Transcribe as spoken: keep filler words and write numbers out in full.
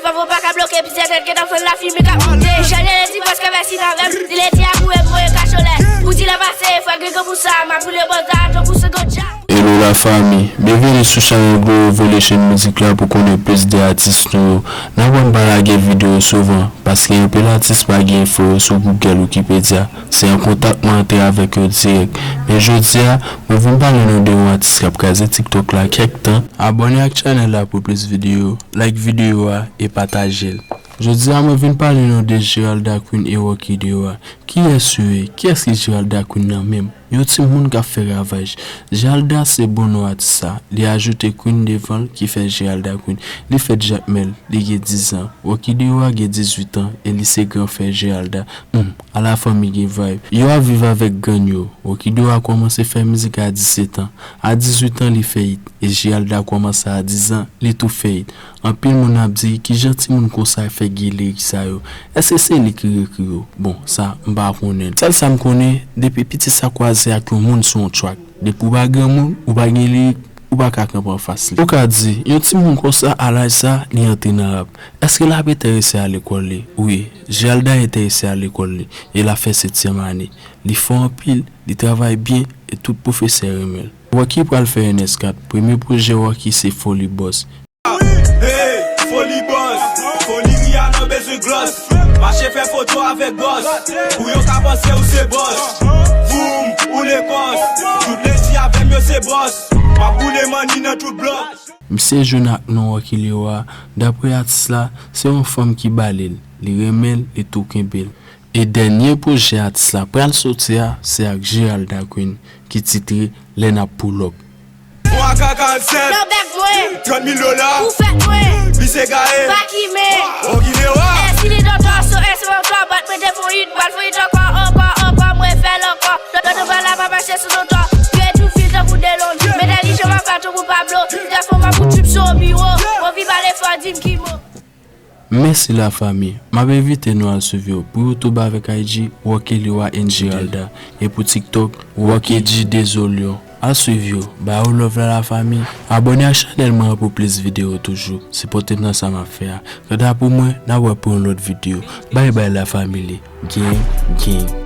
Pavo pa ka bloke, piti tèt gentan fann lafimen k ap monte. Chanje ledi paske vèsi nan rèm. Di ledi a koure voye kacholè. Pou di lè pase, fwa gri pou sa, m ap boule bòz la, ato pou se gòdja. Hello la fanmi, byenvini sou chanèl Glo Revolution Music la pou konnen plis de atis nou yo. N ap wè m pa lage videyo souvan, paske anpil atis pa gen enfo yo sou Google, Wikipedia. Se an kontak mwen antre avèk yo dirèk. Men jodi a, mwen vin pale nou de yon atis k ap kraze TikTok la kèk tan. Abòne ak chanèl la pou plis videyo, like videyo a e pataje l. Jodi a mwen vin pale nou de Geralda Queen e Rocky Dewa. Kiyès yo ye? Kiyès ki Geralda Queen nan menm? Yon timoun k ap fè ravaj. Geralda se bon non atis sa. Li ajoute Queen devan l ki fè Geralda Queen. Li fèt Jakmèl, li gen diz an. Rocky Dewa gen dizuit an e li se gran frè Geralda. Humm, ala fanmi gen vibe. Yo ap viv avèk grann yo. Rocky Dewa kòmanse fè mizik a disèt an. A dizuit an li fè it. E Geralda kòmanse a diz an, li tou fè it. Anpil moun ap di, kijan timoun konsa fè gen lirik sa yo? Èske se li ki ekri yo? Bon, sa, m pa konnen. Sèl sa m konnen, depi pitit sa kwaze ak yon moun sou yon track, depi w pa granmoun, ou pa gen lirik, ou pa ka kanpe anfas li. Ou ka di, yon timoun konsa a laj sa, li antre nan rap. Èske l ap enterese a lekòl li? Wi, Geralda enterese a lekòl li, e l ap fè setyèm ane. Li fò anpil, li travay byen, e tout pwofesè renmen l. Rocky pral fè N S kat. Premye pwojè Rocky se Foli Bòs. Hey, Foli Bòs, Foli Rihanna bezwen glòs. Mache fè foto avèk bòs, pou yo ka panse ou se bòs. Voum, ou Lekòs, tout ledi avè m yo se bòs. M ap boule manni nan tout blòk. Misye jwenn ak non Rocky Lewa. Daprè atis la, se yon fanm ki ba li l, li renmen l, li tou kenbe l. E dènye pwojè atis la pral soti a, se ak Geralda Queen, ki titre Lè n ap pull up. Yon A K karannsèt, Nan bèk mwen, trant mil dola, pou fèt mwen, misye gaye. Pa ki men. Rocky Lewa. Èsi li dòtò, so èsi mwen tò, bat mwen te fon it, bat fon it ankò, ankò, ankò, mwen fè l ankò. Dòtò pa la pa mache sou dòtò, yo e tou fil tankou de lon. Medalijon m ap baton pou Pablo, telefòn m ap pou trip sou yon biwo. Mwen vi pale fò, di m ki mo. Mèsi la fanmi. M ap envite nou al swiv yo pou YouTube avèk I G, Rocky Lewa and Geralda. E pou TikTok, Rocky G Dezolion. Al swiv yo, ba yo love la la fanmi. Abòne ak chanèl mwen an pou plis videyo toujou. Sipòte m nan sa m ap fè a. Kanta pou mwen, n a wè pou yon lòt videyo. Bye bye la fanmi li. Gang, gang.